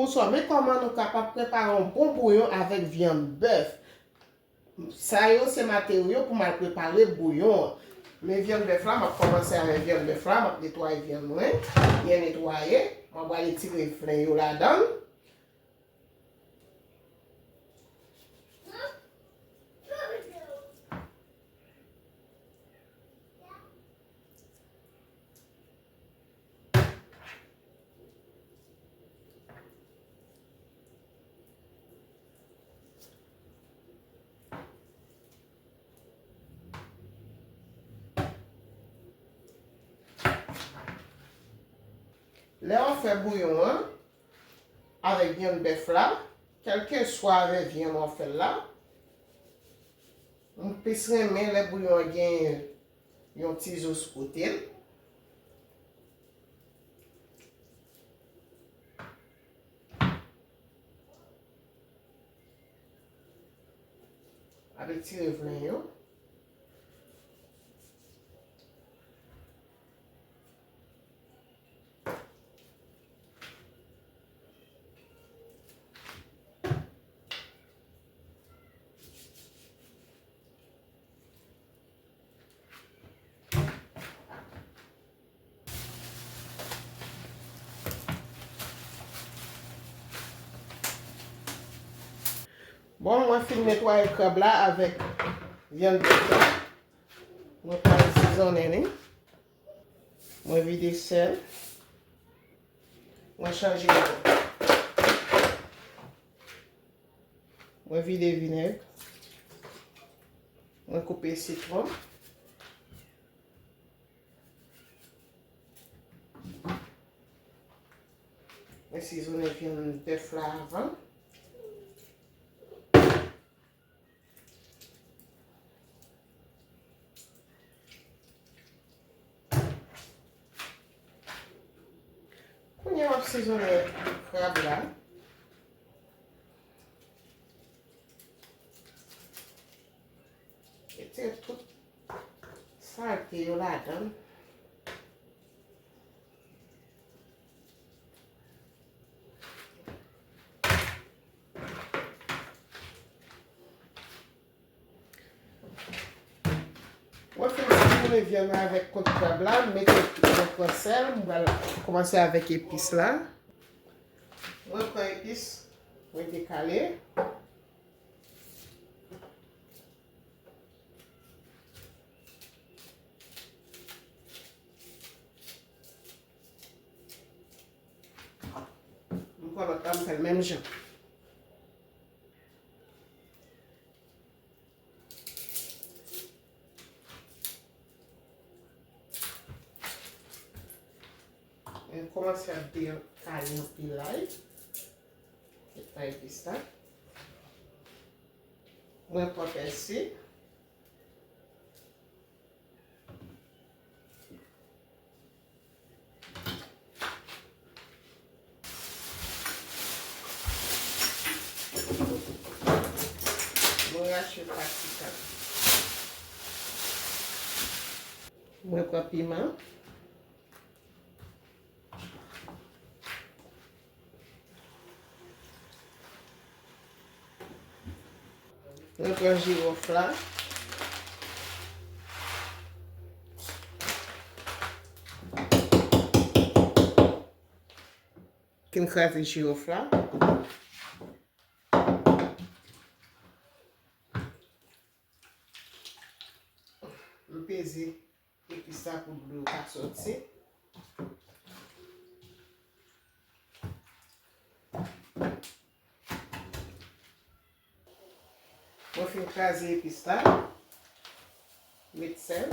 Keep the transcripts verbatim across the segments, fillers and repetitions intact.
Bonswa, men kòman nou kapab prepare yon bon bouyon avèk vyann bèf. Sa yo se materyo pou m al prepare bouyon an. Men vyann bèf la, m ap kòmanse avèk vyann bèf la, m ap netwaye vyann mwen, byen netwaye. Mwen pral retire flen yo ladan l. Lè w ap fè bouyon an avèk vyann bèf la, kèlkeswa avèk vyann w ap fè l la, m plis renmen lè bouyon an gen yon ti zo sou kote l. Ap etire vyann yo. Bon, mwen fin netwaye krab la avèk vyann bèf la. Mwen pral sizonnen li. Mwen vide sèl. Mwen chanje bò. Mwen vide vinèg. Mwen koupe sitwon. Mwen sizonnen vyann bèf la avan. Kounye a w ap sizonnen krab la. Retire tout salte yo ladan l. Mwen fin sizonnen vyann nan avèk kot krab la, m mete, mwen pran sèl, m pral kòmanse avèk epis la. Mwen pran epis, mwen dekale. M pran lòt la, m fè l menm jan. Mwen kòmanse ap dekale anpil lay. Dekale epis la. Mwen pran pèsi. Mwen rache paprikan. Mwen pran piman. Mwen pran jiwòf la. Fin kraze jiwòf la. M peze epis la pou dlo yo pa soti. Mwen fin kraze epis la. Met sèl.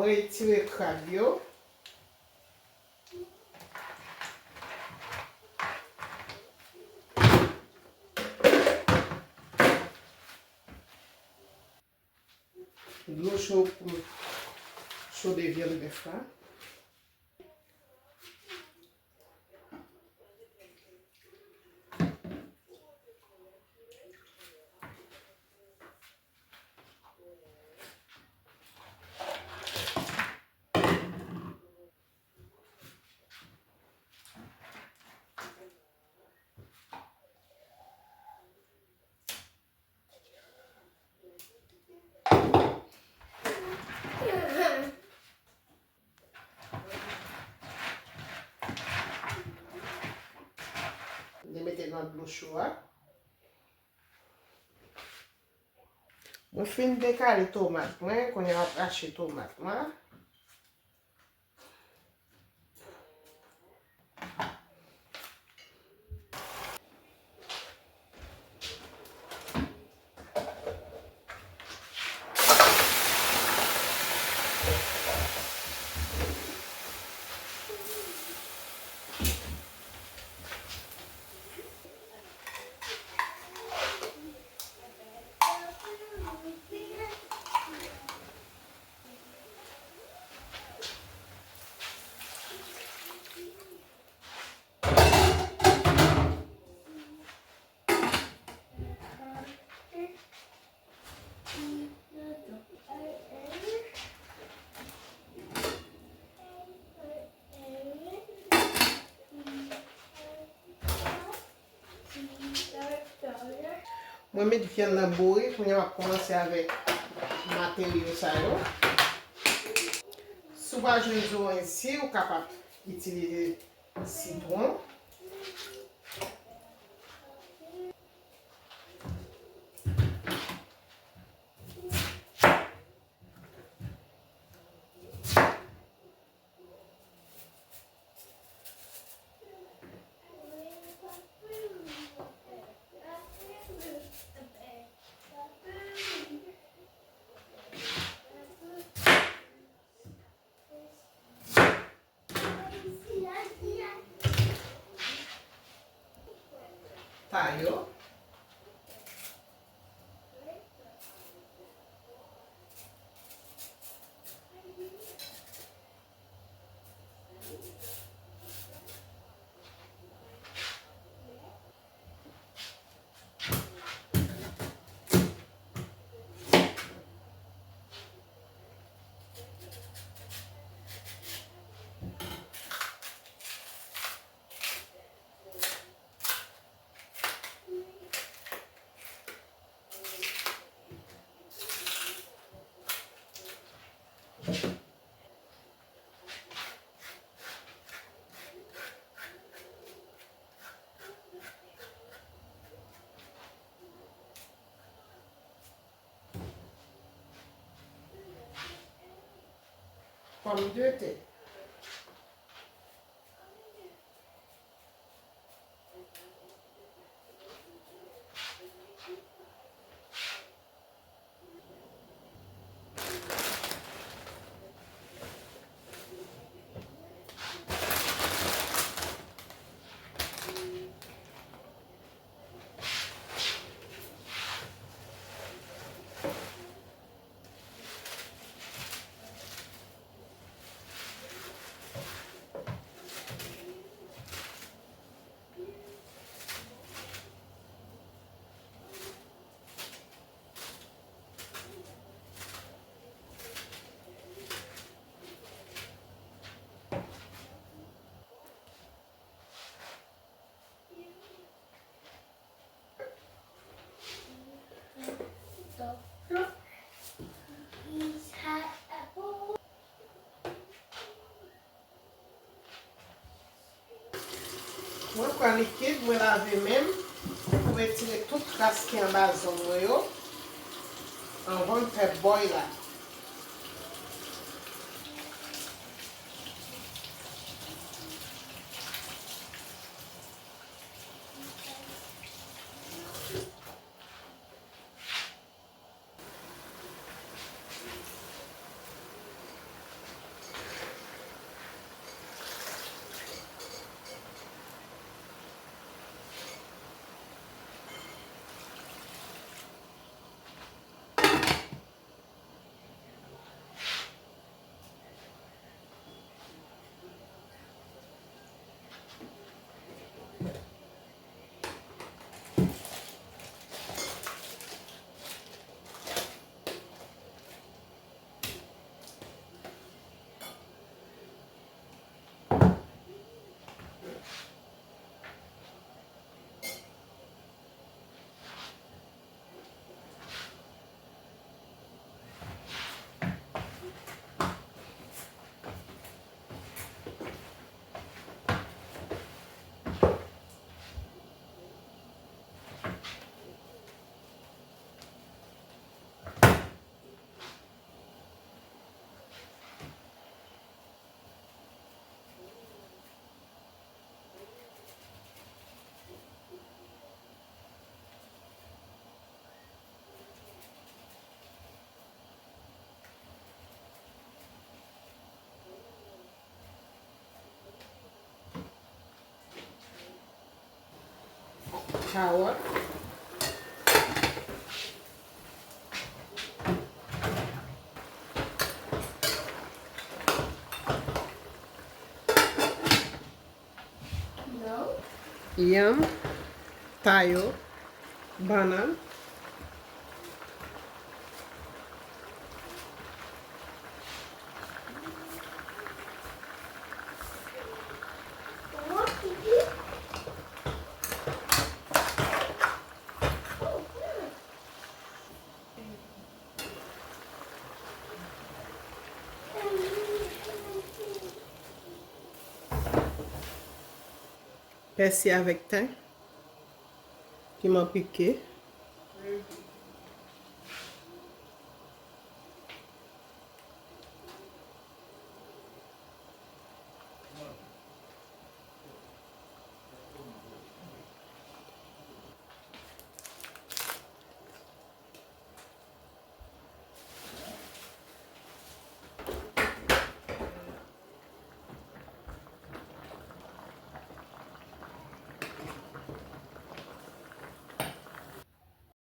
Retire krab yo. Dlo cho pou m chode vyann bèf la. Mwen mete nan dlo cho a. Mwen fin dekale tomat mwen, kounye a m ap rache tomat mwen. Mwen met vyann nan bouyi, kounye a m ap kòmanse avèk materyo sa yo. Si w pa jwenn zoranj si, ou kapab itilize sitwon. Ta yo. Pòmdetè. Mwen pran likid, mwen lave men m pou retire tout kras ki anba zong mwen yo anvan m fè bòy la. Kawòt. Yanm, tayo, bannann. Pèsi avèk ten, piman pike.